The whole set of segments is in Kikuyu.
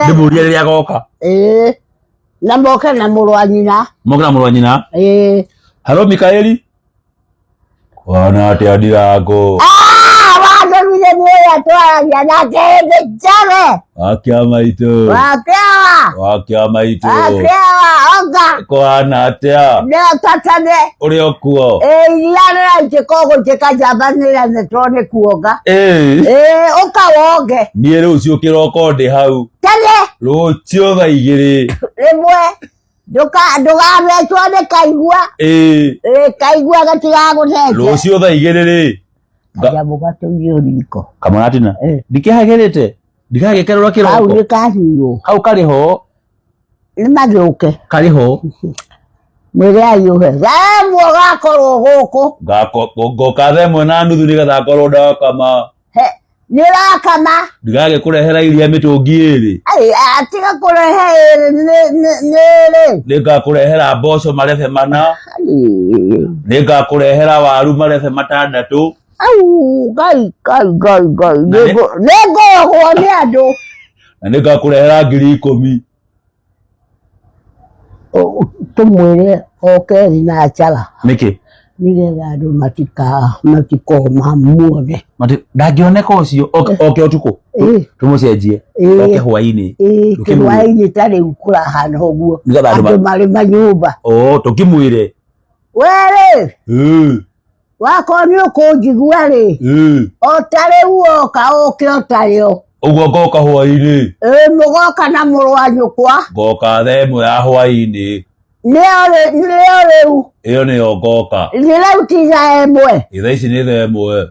Ndĩmũrie rĩrĩa agoka. Ĩĩ, na moke na mũrũ wa nyina. Moke na mũrũ wa nyina. Ĩĩ. Halo Mikaeli. Wana atĩa Ndirango? Ah, wandũmire nĩ ũrĩa twaragia nake hĩndĩ njere. Wakia maitũ. Wakewa. Wakia maitũ. Wakewa, onga. Kũhana atĩa? Nĩ tatane. Ũrĩ o kuo? Ĩĩ, iria rĩraitĩka ũgũitĩka njamba nĩremetwo nĩ kuonga. Ĩĩ. Ĩĩ, ũka wonge. Niĩ rũciũ kĩroko ndĩ hau. Tene. Rũciũ thaa 2. Rĩmwe. Ndũgathecwo nĩ kaigua. Ĩĩ. Ĩĩ, kaigua gatigagũthece. Rũciũ thaa 2 rĩ. Kanyamũ gatũiywo riko. Kamũratina. Ndikĩhagĩrĩte. Ndigagĩkerũra Kau kĩroko. nĩ kahiũ. Hau karĩ ho. Nĩ magĩũke. Karĩ ho. Mwĩre aiyũhe. Thaa 1 ũgakorwo gũkũ. Ngoka thaa 1:30 nĩgetha ngorwo ndakama. Nĩ ũrakama. Ndigagĩkũrehera iria mĩtũngi 2. Ai, tiga kũrehe 2 nĩ rĩ. Nĩngakũrehera mboco marebe 4. Nĩngakũrehera waru marebe 6. Au, Ngai, Ngai, Ngai, Ngai. Nĩngũrogwo nĩ andũ. Na nĩngakũrehera 10,000. Tũmwĩre oke na njaga. Nĩkĩ? Nĩgetha andũ matikoma muone. Ndangĩoneka ũcio oke ũtukũ. Tũmũcenjie. Oke hwaĩ-inĩ. Hwaĩ-inĩ ta rĩu kũrahana ũguo. Andũ marĩ manyũmba. Oh, tũkĩmwĩre. We rĩ. Wakorwo nĩ ũkũnjigua rĩ. O ta rĩu woka ũke o ta rĩo. Ũguo ngoka hwaĩ-inĩ. Ĩĩ, mũgoka na mũrũ wa nyũkwa. Ngoka thaa 1 ya hwaĩ-inĩ. Nĩyo rĩu. Ĩyo nĩyo ngoka. Nĩ rĩu ti thaa 1. Thaa ici nĩ thaa 1.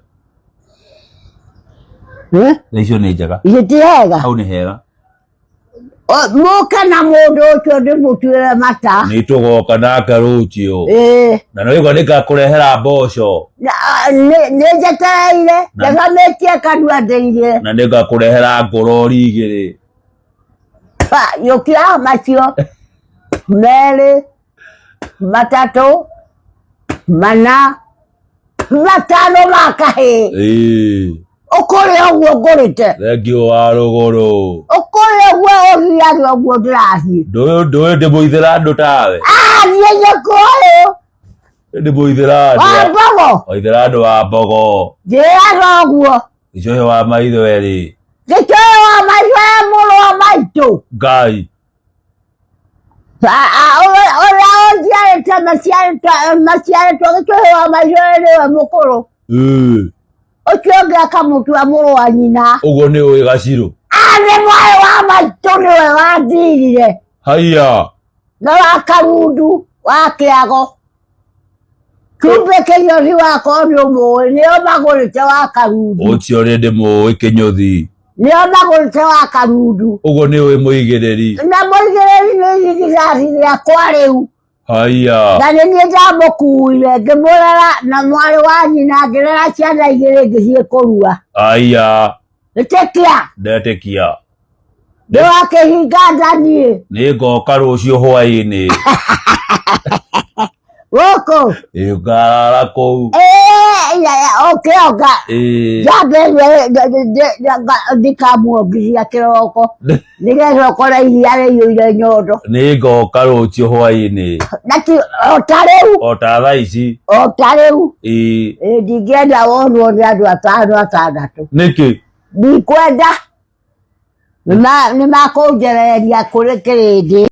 Thaa icio nĩ njega. Ici ti hega. Hau nĩ hega. Mũke na mũndũ ũcio ndĩmũtuĩre mata. Nĩ tũgoka nake rũciũ. Ĩĩ. Na nĩ ũigua nĩngakũrehera mboco. Nĩ njetereire, njegamĩtie kanua ndĩirie. Na nĩngakũrehera ngũrori 2. Yũkia macio 2, 3, 4, 5 ma kahĩĩ. Ĩĩ. Ũkũrĩa ũguo ngũrĩte. Thengiũ wa rũgũrũ. Ũkũrĩa ũguo ũthiage ũguo ndĩrathiĩ. Ndũĩ ndĩmũithĩra andũ tawe. Athiĩ nyũkwa ũyũ. Ndĩmũithĩra andũ. Wa mbogo. Waithĩra andũ wa mbogo. Njĩraga ũguo. Gĩcũhĩ wa maitho erĩ. Gĩcũhĩ wa maitho e mũrũ wa maitũ. Ngai. Ũrĩa ũnjiarĩte maciarĩtwo gĩcũhĩ wa maitho nĩwe mũkũrũ. Ũcio ũngĩ akamũtua mũrũ wa nyina. Ũguo nĩ ũĩ gacirũ. Nĩ mwarĩ wa maitũ nĩwe wandirire. Haiya. Na wa Karundu wa Kĩago. Kumbe Kĩnyũthi wakwa nĩ ũmũĩ, nĩo magũrĩte wa Karundu. Ũcio rĩ ndĩmũĩ Kĩnyũthi. Nĩo magũrĩte wa Karundu. Ũguo nĩ ũĩ mũigĩrĩri. Na mũigĩrĩri nĩ irigithathi rĩakwa rĩu. Haiya. Na nĩ niĩ ndamũkuire ngĩmũrera na mwarĩ wa nyina ngĩrera ciana 2 ngĩthiĩ kũrua. Haiya. Ĩtĩkia. Ndetĩkia. Ndũgakĩhinga nda niĩ. Nĩ ngoka rũciũ hwaĩ-inĩ. Gũkũ. Ĩĩ ngarara kũu. Ũkĩ onga. Njamba ĩrĩa ndikamuongithia kĩroko. Nĩgetha ũkore iria rĩiyũire nyondo. Nĩ ngoka rũciũ hwaĩ-inĩ. Na ti o ta rĩu. O ta thaa ici. O ta rĩu. Ĩĩ. Ndingĩenda wonwo nĩ andũ 5 6. Nĩkĩ? Ndikwenda. Nĩ makũnjereria kũrĩ kĩrĩndĩ.